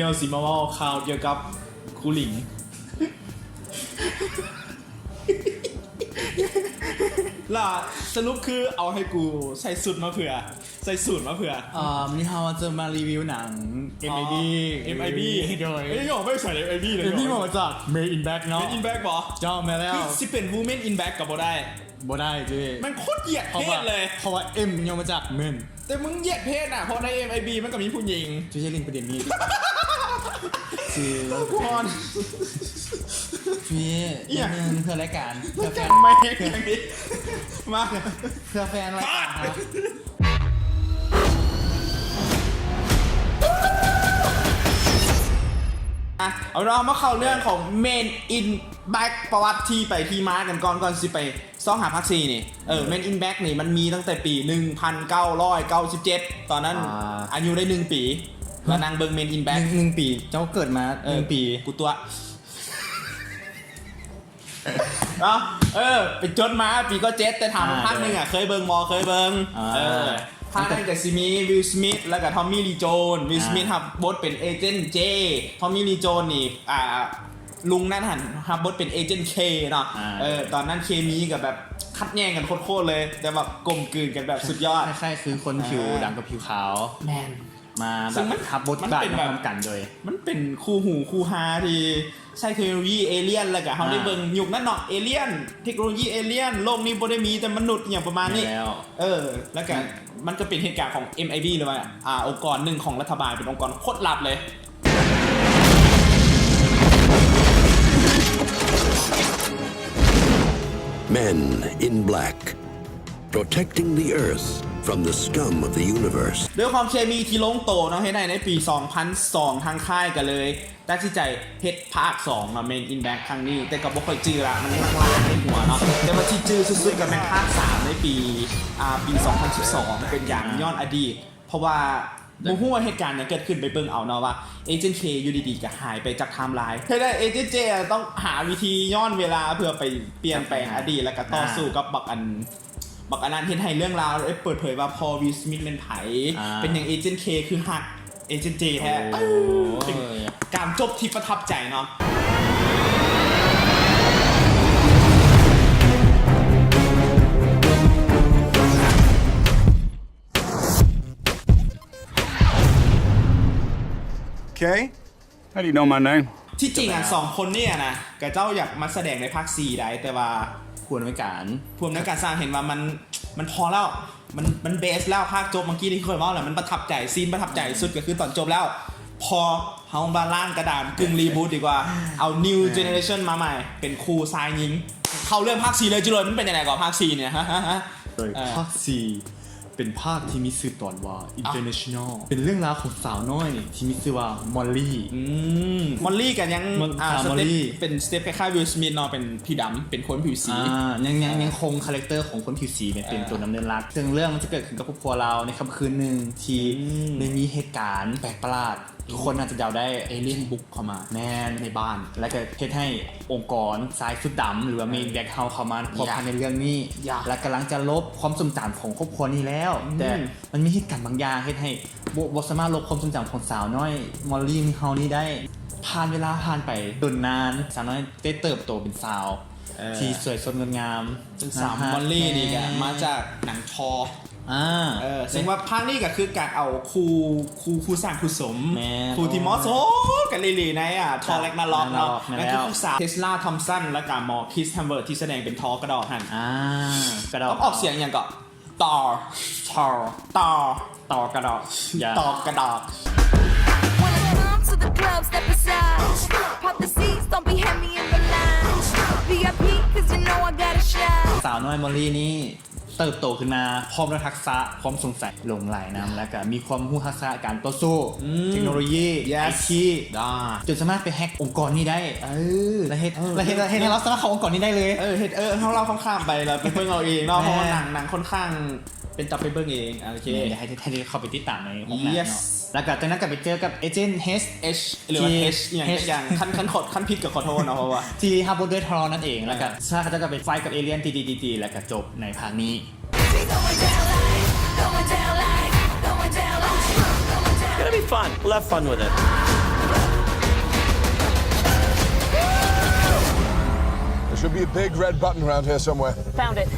ເຮົາຊິມາເວົ້າຂ່າວກ່ຽວກັບຄູລິງ ລະສະຫຼຸບຄືເອົາໃຫ້ກູໃສ່ຊຸດມາເພື່ອ ໃສ່ສູດມາເພື່ອ ເອີ ມື້ນີ້ເຮົາຈະມາຣີວິວໜັງ ເອັມໄອບີ ເອັມໄອບີ ໂດຍ ເອີຍ ອອກມາຈາກ ເອັມໄອບີ ເລີຍ ເອັມໄອບີ ອອກມາຈາກ Men in Black ເນາະ Men in Black ບໍ? ເຈົ້າ ແມ່ນແລ້ວ ຄືຊິເປັນ Women in Black ກໍບໍ່ໄດ້ ບໍ່ໄດ້ເຈ້ ມັນໂຄດຢຽດເພດເລີຍ ເພາະວ່າ M ຍ່ອມາຈາກ Men ແຕ່ມຶງຢຽດເພດນະ ເພາະໃນ M I B ມັນກໍມີຜູ້ຍິງ ເຈົ້າຢ່າຫຼິ້ນປະເດັນນີ້ ຊິ ທຸກຄົນ ນີ້ ອີ່ຫຍັງ ເພື່ອລາຍການ ເພື່ອແຟນ ລາຍການໃໝ່ ເພື່ອ ມາ ເພື່ອແຟນລາຍການເຮົາ ອ່ະ ເອົາເນາະ ມາເຂົ້າເລື່ອງຂອງ Men in Black ປະຫວັດທີ່ໄປທີ່ມາກັນກ່ອນ ກ່ອນຊິໄປ ຊອກຫາພາກສີ່ນີ້ ເອີ Men in Black ນີ້ມັນມີຕັ້ງແຕ່ປີໜຶ່ງພັນເກົ້າຮ້ອຍເກົ້າສິບເຈັດ ຕອນນັ້ນ ອ່າ ອາຍຸໄດ້ໜຶ່ງປີ ແລ້ວນັ່ງເບິ່ງ Men in Black ໜຶ່ງ ໜຶ່ງປີ ເຈົ້າເກີດມາ ເອີ ໜຶ່ງປີ ກູຕົວະ ເນາະ ເອີ ໄປຈົດມາປີເກົ້າເຈັດ ແຕ່ຖາມ ອ່າ ພາກໜຶ່ງ ເອີ ອະ ເຄີຍເບິ່ງບໍ່? ເຄີຍເບິ່ງ ອ່າ ເອີ ພາກນັ້ນກະຊິມີ Will Smith ແລ້ວກະ Tommy Lee Jones Will Smith ອ່າ ຮັບບົດເປັນ Agent J Tommy Lee Jones ນີ້ ອ່າ ລຸງນັ້ນຫັ້ນຮັບບົດເປັນ Agent K ເນາະ ອ່າ ເອີ ຕອນນັ້ນເຄມີກໍແບບຂັດແຍ່ງກັນໂຄດໆເລີຍ ແຕ່ວ່າກົມກືນກັນແບບສຸດຍອດ ຄ້າຍໆຄືຄົນຜິວ ອ່າ ດຳກັບຜິວຂາວ ແມ່ນ ມາແບບ ມັນ ຮັບບົດບາດ ມັນເປັນແບບ ມາພ້ອມກັນເລີຍ ມັນເປັນຄູ່ຫູຄູ່ຮາທີ່ໃຊ້ເທັກໂນໂລຢີເອລຽນ ແລ້ວກໍເຮົາໄດ້ ອ່າ ເບິ່ງຍຸກນັ້ນເນາະ ເອລຽນ ເທັກໂນໂລຢີເອລຽນ ໂລກນີ້ບໍ່ໄດ້ມີແຕ່ມະນຸດ ອີ່ຫຍັງປະມານນີ້ ແມ່ນແລ້ວ ເອີ ແລ້ວກໍ ແມ່ນ ມັນກໍເປັນເຫດການຂອງ M I B ຫຼືວ່າ ອ່າ ອົງກອນໜຶ່ງຂອງລັດຖະບານ ເປັນອົງກອນໂຄດລັບເລີຍ. Men in Black, protecting the Earth from the scum of the universe. ດ້ວຍຄວາມເຄມີທີ່ລົງໂຕເນາະ ເຮັດໃຫ້ໃນປີສອງພັນສອງ ທາງຄ້າຍກໍເລີຍຕັດສິນໃຈເຮັດພາກສອງເນາະ Men in Black ຄັ້ງນີ້ ແຕ່ກໍບໍ່ຄ່ອຍຈື່ລະ ມັນລາງໆໃນຫົວເນາະ ແຕ່ວ່າທີ່ຈື່ສຸດໆກໍແມ່ນພາກສາມໃນປີ ອ່າ ປີສອງພັນສິບສອງ ເປັນຫຍັງ ຍ້ອນອະດີດ ເພາະວ່າ ບໍ່ຮູ້ວ່າເຫດການຫຍັງເກີດຂຶ້ນ ໄປເບິ່ງເອົາເນາະວ່າ Agent K ຢູ່ດີໆກໍຫາຍໄປຈາກ timeline ເຮັດໃຫ້ Agent J ຕ້ອງຫາວິທີຍ້ອນເວລາເພື່ອໄປປ່ຽນແປງອະດີດ ແລ້ວກໍຕໍ່ສູ້ກັບບັກອັນ ບັກອັນນັ້ນ ເຮັດໃຫ້ເລື່ອງລາວໄດ້ເປີດເຜີຍວ່າພໍ່ Will Smith ແມ່ນໃຜ ອ່າ ເປັນຫຍັງ Agent K ຄືຮັກ Agent J ແທ້ ໂອ້ ເປັນການຈົບທີ່ປະທັບໃຈເນາະ. Okay. How do you know my name? ທີ່ຈິງອັນສອງຄົນນີ້ນະ ກະເຈົ້າຢາກມາສະແດງໃນພາກສີ່ໄດ໋ ແຕ່ວ່າຜູ້ອຳນວຍການ ຜູ້ອຳນວຍການສ້າງເຫັນວ່າມັນ ມັນພໍແລ້ວ ມັນ ມັນ best ແລ້ວ ພາກຈົບເມື່ອກີ້ທີ່ຂ້ອຍເວົ້າແຫຼະ ມັນປະທັບໃຈ scene ປະທັບໃຈສຸດກໍຄືຕອນຈົບແລ້ວ ພໍເຮົາມາລ້າງກະດານ ກຶ່ງ reboot ດີກວ່າ ເອົາ new generation ມາໃໝ່ ເປັນຄູ່ຊາຍຍິງ ເຂົ້າເລື່ອງພາກສີ່ເລີຍ ຈິໂລຍ ມັນເປັນຈັ່ງໃດກໍພາກສີ່ນີ້ ໂດຍ ເອີ ພາກສີ່ ເປັນພາກທີ່ມີຊື່ຕອນວ່າ International ເປັນເລື່ອງລາວຂອງສາວນ້ອຍທີ່ມີຊື່ວ່າ Molly ອືມ Molly ກໍຍັງ Mol- ອ່າ ສາວ Molly ເປັນ step ຄ້າຍໆ Will Smith ເນາະ ເປັນຜິວດຳ ເປັນຄົນຜິວສີ ອ່າ ຍັງ ຍັງ ຍັງຄົງຄາແຣັກເຕີຂອງຄົນຜິວສີເປັນ ເອີ ຕົວດຳເນີນຫຼັກ ເຊິ່ງເລື່ອງມັນຈະເກີດຂຶ້ນກັບຄອບຄົວລາວໃນຄ່ຳຄືນໜຶ່ງທີ່ ອືມ ໄດ້ມີເຫດການແປກປະຫຼາດ ທຸກຄົນໜ້າຈະເດົາໄດ້ ເອລຽນບຸກເຂົ້າມາ ແມ່ນ ໃນບ້ານ ແລ້ວກໍເຮັດໃຫ້ອົງກອນຊາຍຊຸດດຳ ຫຼືວ່າ Men in Black ເຮົາເຂົ້າມາພົວພັນໃນເລື່ອງນີ້ ແລ້ວກຳລັງຈະລົບຄວາມຊົງຈຳຂອງຄອບຄົວນີ້ແລ້ວ ແຕ່ມັນມີເຫດການບາງຢ່າງເຮັດໃຫ້ບໍ່ ບໍ່ສາມາດລົບຄວາມຊົງຈຳຂອງສາວນ້ອຍ Molly ເຮົານີ້ໄດ້ ຜ່ານເວລາຜ່ານໄປດົນນານ ສາວນ້ອຍໄດ້ເຕີບໂຕເປັນສາວ ເອີ ທີ່ສວຍສົດງົດງາມ ເປັນສາວ Molly ນີ້ກໍມາຈາກໜັງ Thor ອ່າ ເອີ ເຊິ່ງວ່າພາກນີ້ກໍຄືການເອົາຄູ່ ຄູ່ ຄູ່ສ້າງຄູ່ສົມ ແມ່ນ ຄູ່ທີ່ເໝາະສົມກັນອີ່ຫຼີໃນ ອ່າ Thor Ragnarok ເນາະ ແມ່ນແລ້ວ ນັ້ນຄືສາວ Tessa Thompson ແລ້ວກໍໝໍ Chris Hemsworth ທີ່ສະແດງເປັນ Thor ກະດອກຫັ້ນ ອ່າ ກະດອກ ຕ້ອງອອກສຽງຫຍັງເກາະ? Thor Thor Thor Thor ກະດອກ Thor ກະດອກ When I come to the club, step aside. Pop the seats, don't be heavy in the line. V I P, 'cause you know I gotta shine. ສາວນ້ອຍ Molly ນີ້ ເຕີບໂຕຂຶ້ນມາພ້ອມດ້ວຍທັກສະຄວາມສົງໄສ ຫຼົງໄຫຼນຳ ແລ້ວກະມີຄວາມຮູ້ທັກສະການຕໍ່ສູ້ ເທັກໂນໂລຢີ ໄອທີ ຈົນສາມາດໄປແຮັກອົງກອນນີ້ໄດ້ ເອີ ແລ້ວເຮັດ ເອີ ແລ້ວເຮັດ ເຮັດໃຫ້ລາວສາມາດເຂົ້າອົງກອນນີ້ໄດ້ເລີຍ ເອີ ເຮັດ ເອີ ເຮົາເລົ່າຂ້າມໆໄປ ແລ້ວໄປເບິ່ງເອົາເອງເນາະ ເພາະວ່າໜັງ ໜັງຂ້ອນຂ້າງເປັນຕາໄປເບິ່ງເອງ ໂອເຄ ແມ່ນ ຢາກໃຫ້ ໃຫ້ເຂົ້າໄປຕິດຕາມໃນໂຮງໜັງເນາະ ແລ້ວກະຈາກນັ້ນກະໄປເຈີກັບ Agent H ຫຼືວ່າ H ອີ່ຫຍັງຈັກຢ່າງ ຄັນ ຄັນ ຄັນຜິດກໍຂໍໂທດເນາະ ເພາະວ່າ ທີ່ຮັບບົດດ້ວຍ Thor ນັ້ນເອງ ແລ້ວກະ ເອີ ເຂົາເຈົ້າກໍໄປໄຟກັບເອລຽນ ຕີໆໆໆ ແລ້ວກະຈົບໃນພາກນີ້ Gonna be fun. We'll have fun with it. There'll be a big red button around here somewhere. Found it.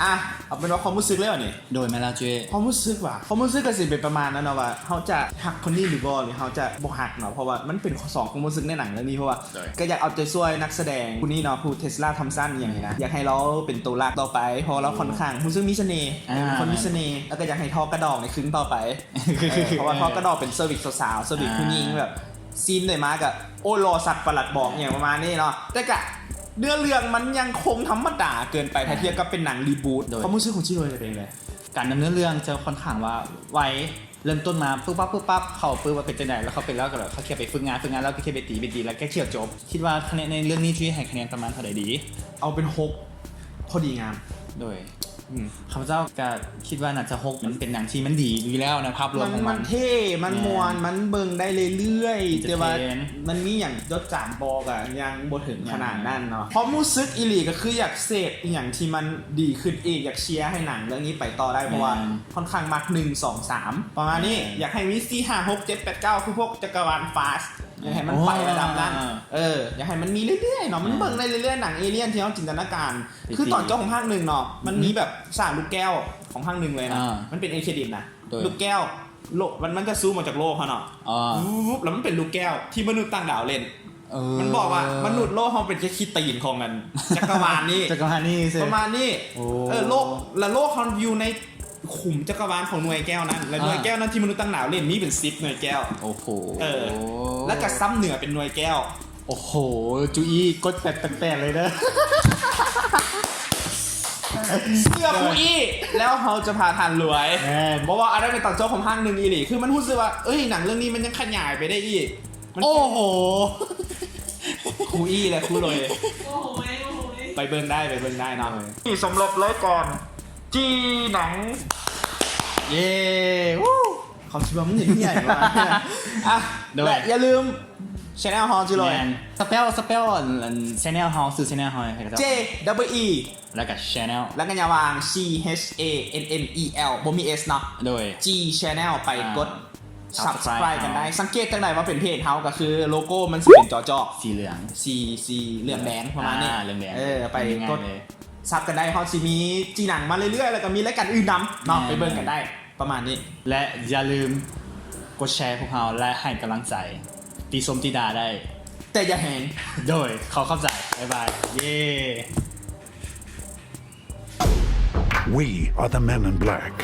ອ່ະ ເອົາເປັນວ່າຄວາມຮູ້ສຶກເລີຍຫວານີ້? ໂດຍ ແມ່ນແລ້ວເຈ້. ຄວາມຮູ້ສຶກຫວາ? ຄວາມຮູ້ສຶກກໍຊິເປັນປະມານນັ້ນເນາະ ວ່າເຮົາຈະຮັກຄົນນີ້ຫຼືບໍ່ ຫຼືເຮົາຈະບໍ່ຮັກເນາະ. ເພາະວ່າມັນເປັນສອງຄວາມຮູ້ສຶກໃນໜັງເລື່ອງນີ້ ເພາະວ່າ ໂດຍ ກໍຢາກເອົາໃຈຊ່ວຍນັກສະແດງຜູ້ນີ້ເນາະ ຜູ້ Tessa Thompson ອີ່ຫຍັງນີ້ນະ ຢາກໃຫ້ລາວເປັນໂຕຫຼັກຕໍ່ໄປ ເພາະວ່າລາວ ໂດຍ ຄ່ອນຂ້າງຮູ້ສຶກມີສະເໜ່ ອ່າ ເປັນຄົນມີສະເໜ່ ແລ້ວກໍຢາກໃຫ້ທໍ່ກະດອກໃນຄືນຕໍ່ໄປ ເອີ ເພາະວ່າ ເອີ ທໍ່ກະດອກເປັນເຊີວິກສາວໆ ເຊີວິກ ອ່າ ຜູ້ຍິງ ແບບຊີນໄດ້ມາກໍ ໂອ້ ຫຼໍ່ສັກປະຫຼັດບອກ ອີ່ຫຍັງປະມານນີ້ເນາະ. ແຕ່ກະເນື້ອເລື່ອງມັນຍັງຄົງທຳມະດາເກີນໄປ ອ່າ ຖ້າທຽບກັບເປັນໜັງຣີບູດ. ໂດຍ ຄວາມຮູ້ສຶກຂອງຈິໂຣຍຈະເປັນຈັ່ງໃດ? ການດຳເນີນເລື່ອງຈະຂ້ອນຂ້າງວ່າໄວ ເລີ່ມຕົ້ນມາປຶບປັບປຶບປັບ ເຂົ້າປຶບວ່າເປັນຈັ່ງໃດ ແລ້ວເຂົາເປັນແລ້ວກໍເຂົາແຄ່ໄປຝຶກງານ ຝຶກງານແລ້ວກໍແຄ່ໄປຕີ ໄປຕີ ແລ້ວກໍແຄ່ຈົບ. ຄິດວ່າຄະແນນໃນເລື່ອງນີ້ ຈະໃຫ້ຄະແນນປະມານເທົ່າໃດດີ? ເອົາເປັນຫົກ ພໍດີງາມ. ໂດຍ ອືມ ຂ້າພະເຈົ້າກໍຄິດວ່າໜ້າຈະຫົກ ມັນເປັນໜັງທີ່ມັນດີຢູ່ແລ້ວໃນພາບລວມຂອງມັນ ມັນເທ່ ມັນມ່ວນ ແມ່ນ ມັນເບິ່ງໄດ້ເລື້ອຍໆ ເອັນເຕີເທນ ແຕ່ວ່າມັນມີຫຍັງຈົດຈຳບໍ່ ກໍຍັງບໍ່ເຖິງຂະໜາດນັ້ນເນາະ. ຄວາມຮູ້ສຶກອີ່ຫຼີກໍຄືຢາກເສບອີ່ຫຍັງທີ່ມັນດີຂຶ້ນອີກ ຢາກເຊຍໃຫ້ໜັງເລື່ອງນີ້ໄປຕໍ່ໄດ້ ເພາະວ່າ ແມ່ນ ຂ້ອນຂ້າງມັກ ໜຶ່ງ ສອງ ສາມ ປະມານນີ້ ແມ່ນ ຢາກໃຫ້ມີ ສີ່ ຫ້າ ຫົກ ເຈັດ ແປດ ເກົ້າ ສິບຫົກ ຈັກກະວານ Fast ຢາກໃຫ້ມັນໄປ ໂອ້ ລະດັບນັ້ນ ເອີ ຢາກໃຫ້ມັນມີເລື້ອຍໆເນາະ ແມ່ນ ມັນເບິ່ງໄດ້ເລື້ອຍໆ. ໜັງເອເລຍນທີ່ເຮົາຈິນຕະນາການ ຄືຕອນຈົບຂອງພາກໜຶ່ງເນາະ ມັນມີແບບສາດລູກແກ້ວຂອງພາກໜຶ່ງເລີຍນະ ອ່າ ມັນເປັນເອັນເຄຣດິດນະ ໂດຍ ລູກແກ້ວ ໂລກ ມັນ ມັນຈະຊູມອອກຈາກໂລກເຮົາເນາະ ອ່າ ວືບ ແລ້ວມັນເປັນລູກແກ້ວທີ່ມະນຸດຕ່າງດາວຫຼິ້ນ ເອີ ມັນບອກວ່າມະນຸດໂລກເຮົາເປັນແຄ່ຂີ້ຕີນຂອງອັນຈັກກະວານນີ້ ຈັກກະວານນີ້ ປະມານນີ້ ໂອ້ ເອີ ໂລກ ແລະໂລກເຮົາຢູ່ໃນຂຸມຈັກກະວານຂອງໜ່ວຍແກ້ວນັ້ນ ແລະ ອ່າ ໜ່ວຍແກ້ວນັ້ນທີ່ມະນຸດຕ່າງດາວຫຼິ້ນມີເປັນສິບໜ່ວຍແກ້ວ ໂອ້ໂຫ ເອີ ແລ້ວກໍຊ້ຳເໜືອເປັນໜ່ວຍແກ້ວ. ໂອ້ໂຫ ຈູອີ່ ກົດແປດແປດເລີຍເດີ ເຊື່ອຄູອີ່ ແລ້ວເຮົາຈະພາທ່ານລວຍ ແມ່ນ ເພາະວ່າອັນນັ້ນເປັນຕອນຈົບຂອງພາກໜຶ່ງອີ່ຫຼີ ຄືມັນຮູ້ສຶກວ່າ ເອີຍ ໜັງເລື່ອງນີ້ມັນຍັງຂະຫຍາຍໄປໄດ້ອີກ ມັນ ໂອ້ໂຫ ຄູອີ່ ແລະ ຄູລວຍ ໂອ້ໂຫ ໂອ້ໂຫ ໄປເບິ່ງໄດ້ ໄປເບິ່ງໄດ້ເນາະ ນີ້ສຳລັບລາຍການຈີ່ໜັງ ເຢ້ ວູ້ ເຂົາຊິວ່າມຶງເຮັດເຫື່ອຍວ່າ ອ່ະ ໂດຍ ແລະ ຢ່າລືມ Channel ເຮົາ ຈິໂຣຍ ແມ່ນ ສະເປວ ສະເປວ ອັນ ອັນ Channel ເຮົາ ຊື່ Channel ເຮົາໃຫ້ເຂົາເຈົ້າ J E E ແລ້ວກໍ Channel ແລ້ວກໍຢ່າວ່າງ C H A N N E L ບໍ່ມີ S ເນາະ ໂດຍ G Channel ໄປ ອ່າ ກົດ Subscribe Subscribe ກັນໄດ້ ເຮົາ ສັງເກດຈັ່ງໃດວ່າເປັນເພຈເຮົາ ກໍຄືໂລໂກ້ມັນຊິເປັນຈໍໆ ສີເຫຼືອງ ສີ ສີເຫຼືອງແດງ ປະມານນີ້ ອ່າ ເຫຼືອງແດງ ເອີ ໄປ ງ່າຍໆ ກົດ ເລີຍ Sub ກັນໄດ້ ເຮົາຊິມີຈີ່ໜັງມາເລື້ອຍໆ ແລ້ວກໍມີລາຍການອື່ນນຳເນາະ ແມ່ນ ໄປເບິ່ງກັນໄດ້ ປະມານນີ້ ແລະ ຢ່າລືມກົດແຊພວກເຮົາ ແລະ ໃຫ້ກຳລັງໃຈ ຕິຊົມຕິດ່າໄດ້ ແຕ່ຢ່າແຮງ ໂດຍ ຂໍຂອບໃຈ ບາຍບາຍ ເຢ້. We are the Men in Black.